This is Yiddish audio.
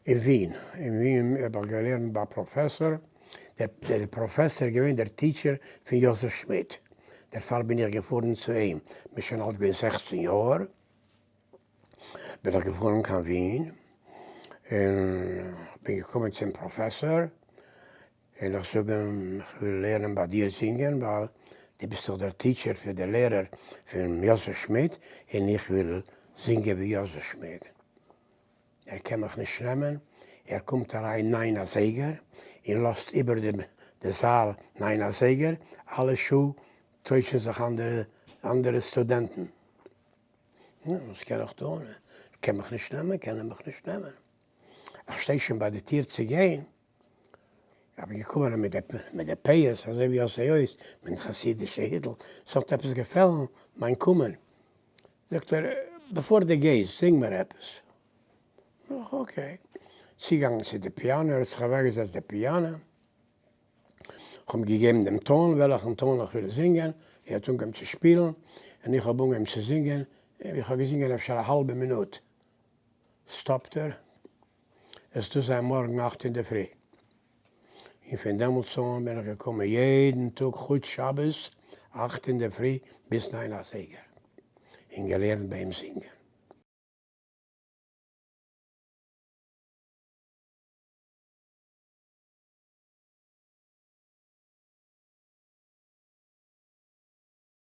אין ווין. אין ווין האב איך געלערנט ביי א פראפעסאר, דער פראפעסאר איז געווען דער teacher פון יוסף שמידט, דערפאר בין איך געפארן צו אים, כ'בין שוין אלט געווען 16 יאר, בין איך געפארן קיין ווין, און כ'בין געקומען צום פראפעסאר, און איך זאג אים, איך וויל לערנען ביי דיר זינגען, ווייל דו ביסט דאך דער teacher פון דער לערער פון יוסף שמידט, און איך וויל זינגען ווי יוסף שמידט. ער קען מיך נישט נעמען, ער קומט אריין ניין אזייגער און לאזט איבער די זאל ניין אזייגער, אלע שעה טוישן זיך אנדערע אנדערע סטודענטן. נו, וואס קען איך טון? ער קען מיך נישט נעמען, קען ער מיך נישט נעמען. איך שטיי שוין ביי די טיר צו גיין, איך בין געקומען מיט די פאות אזוי ווי איך זעה אויס, מיט חסידישע היטל, ס'האט עפעס געפעלן מיין קומען. זאגט ער, בעפאר דו גייסט, זינג מיר עפעס. זאג איך, okay. צוגעגאנגען צו די פיאנא, ער האט זיך אוועקגעזעצט די פיאנא, איך האב אים געגעבן דעם טאן, וועלכן טאן איך וויל זינגען, ער האט אנגעהויבן צו שפילן, און איך האב אנגעהויבן צו זינגען, איך האב געזינגען אפשר א האלבע מינוט, סטאפט ער, עס דארף זיין מארגן אכט אינדערפרי. און פון דעמאלטס אן בין איך געקומען יעדן טאג חוץ שבת אכט אינדערפרי ביז ניין אזייגער און געלערנט ביי אים זינגען.